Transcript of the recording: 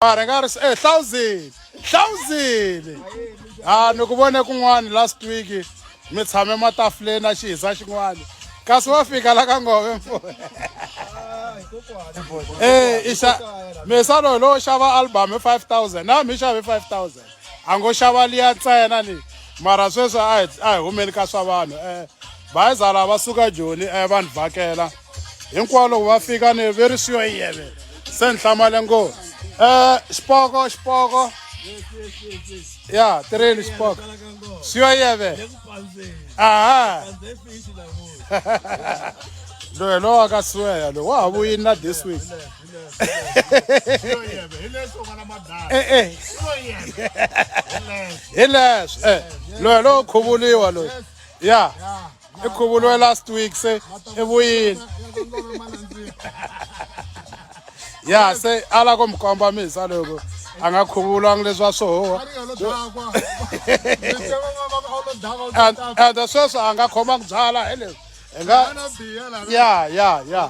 Mara nga ri eh hlawuzini hlawuzini ha ni ku vone kun'wana last week mi tshame matafuleni a xihisa xin'wana kasi wa fika la ka ngove mfo eh ixa misa loyi lowo xava album hi 5000 na mi xave 5000 a ngo xava liya ntsena ni mara sweswi a hi a hi humeni ka swa vanhu eh bayiza lava suka joni eh vanhu vhakela hinkwavo loko va fika ni ve ri swi yeve se ni hlamale ngopfu um xipoko xipoko ya tirheni xipoko swi yo yeve aha loyi lowa ka siweya loyi wa ha vuyini na this week eh, eh. hi leswo eh loyi lowo khuvuriwa loyi ya i khuvuriwe last week se i vuyile ya se a la ku mi komba misa loko a nga khuvulwangi leswi va swi huwa ende sweswi a nga khomangi byala hi leswi hi nga ya ya ya.